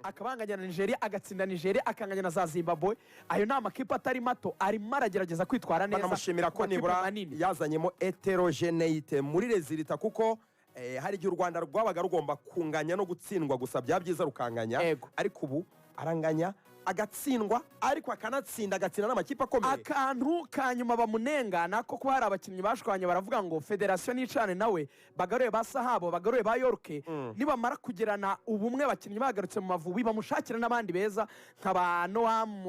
Akabanganya na Nigeria, agatsinda Nigeria, akanganya na za Zimbabwe. Ayo ni amakipe atari mato, arimo aragerageza kwitwara neza Banamushimira ku ko makipe nibura manini. yazanyemo hétérogénéité muri résultats, kuko hari igihe u Rwanda rwabaga rugomba kunganya no gutsindwa gusa, byaba byiza rukanganya. Ariko ubu aranganya, agatsindwa, ariko akanatsinda, agatsinda n'amakipe akomeye. Akantu ka nyuma bamunenga ni ako kuba hari abakinnyi bashwanye, baravuga ngo federasiyo nicane nawe, bagaruye ba Sahabo, bagaruye ba Yorke. Nibamara kugirana ubumwe, abakinnyi bagarutse mu Mavubi, bamushakire n'abandi beza nka ba Noam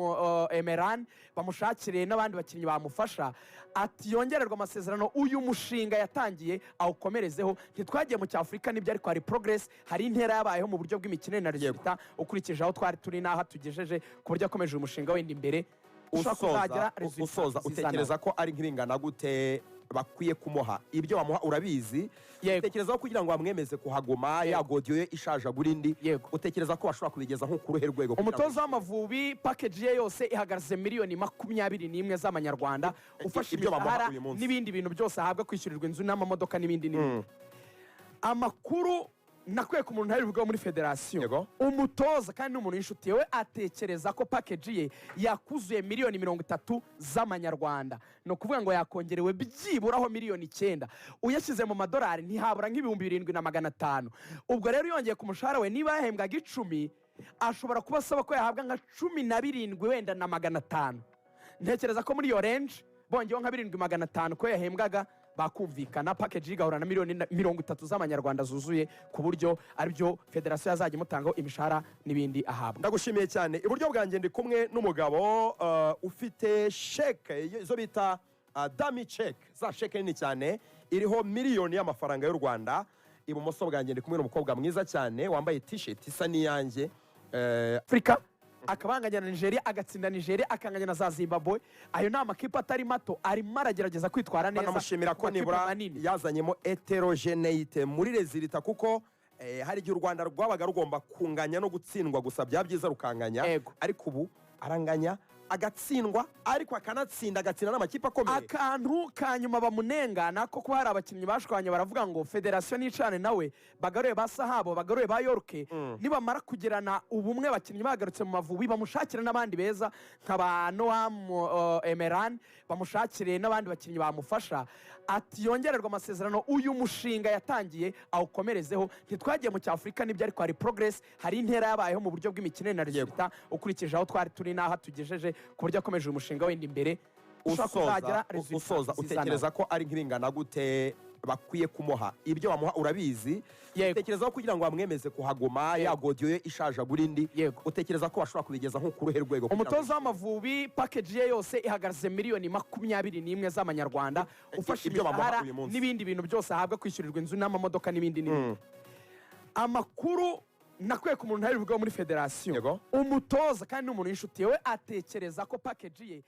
Emeran, bamushakire n'abandi bakinnyi bamufasha. Ati yongererwa amasezerano, uyu mushinga yatangiye awukomerezeho. Ntitwagiye mu cy'Afurika nibyo, ariko hari progress, hari intera yabayeho mu buryo bw'imikinire na résultat, ukurikije aho twari turi n'aho tugejeje, ku buryo akomeje uyu mushinga wenda imbere ushobora kuzagira Usoza, résultat usoza, nziza utekereza nawe. ko ari nk'ibingana gute bakwiye kumuha? Ibyo bamuha urabizi. Utekereza ko kugira ngo bamwemeze kuhaguma, ya godiyo ye ishaje agura indi, utekereza ko bashobora kubigeza nko ku ruhe rwego kugira ngo- Umutoza w'Amavubi, package ye yose ihagaze miliyoni 21 z'amanyarwanda, ufashe Ibyo bamuha imishahara uyu munsi. n'ibindi bintu byose ahabwa, kwishyurirwa inzu n'amamodoka n'ibindi n'ibindi. Amakuru nakwiye ku muntu ntari buvugeho muri federasiyo, umutoza kandi ni umuntu w'inshuti we, atekereza ko package ye yakuzuye miliyoni 30 z'amanyarwanda. Ni ukuvuga ngo yakongerewe byiburaho miliyoni 9. Uyashyize mu madolari ntihabura nk'7,500. Ubwo rero yongeye ku mushahara we, niba yahembwaga 10, ashobora kuba asaba ko yahabwa nka 17 wenda na 500. Ntekereza ko muri iyo range bongeyeho nka 7,500 ko yahembwaga, bakumvikana, package igahura na miliyoni 30 z'amanyarwanda zuzuye, ku buryo aribyo federasiyo yazajya imutangaho imishahara n'ibindi ahabwa. Ndagushimiye cyane. Iburyo bwanjye ndi kumwe n'umugabo ufite chèque, izo bita dummy cheque, za chèque nini cyane iriho miliyoni y'amafaranga y'u Rwanda. Ibumoso bwanjye ndi kumwe n'umukobwa mwiza cyane wambaye T-shirt isa n'iyanjye. Afurika, akabanganya na Nigeria, agatsinda Nigeria, akanganya na za Zimbabwe. Ayo ni amakipe atari mato, arimo aragerageza kwitwara neza Banamushimira ku ko makipe nibura manini. yazanyemo hétérogénéité muri résultats, kuko hari igihe u Rwanda rwabaga rugomba kunganya no gutsindwa gusa, byaba byiza rukanganya. Ariko ubu aranganya, agatsindwa, ariko akanatsinda, agatsinda n'amakipe akomeye. Akantu ka nyuma bamunenga ni ako kuba hari abakinnyi bashwanye, baravuga ngo federasiyo nicane nawe, bagaruye ba Sahabo, bagaruye ba Yorke. Nibamara kugirana ubumwe, abakinnyi bagarutse mu Mavubi, bamushakire n'abandi beza nka ba Noam Emeran, bamushakire n'abandi bakinnyi bamufasha. Ati yongererwa amasezerano, uyu mushinga yatangiye awukomerezeho. Ntitwagiye mu cy'Afurika nibyo, ariko hari progress, hari intera yabayeho mu buryo bw'imikinire na résultat, ukurikije aho twari turi n'aho tugejeje, ku buryo akomeje uyu mushinga wenda imbere ushobora kuzagira Usoza, résultat usoza, nziza utekereza nawe. ko ari nk'ibingana gute bakwiye kumuha? Ibyo bamuha urabizi. Utekereza ko kugira ngo bamwemeze kuhaguma, ya godiyo ye ishaje agura indi, utekereza ko bashobora kubigeza nko ku ruhe rwego kugira ngo- Umutoza w'Amavubi, package ye yose ihagaze miliyoni 21 z'amanyarwanda, ufashe Ibyo bamuha imishahara uyu munsi. n'ibindi bintu byose ahabwa, kwishyurirwa inzu n'amamodoka n'ibindi n'ibindi. Amakuru nakwiye ku muntu ntari buvugeho muri federasiyo, umutoza kandi ni umuntu w'inshuti we, atekereza ko package ye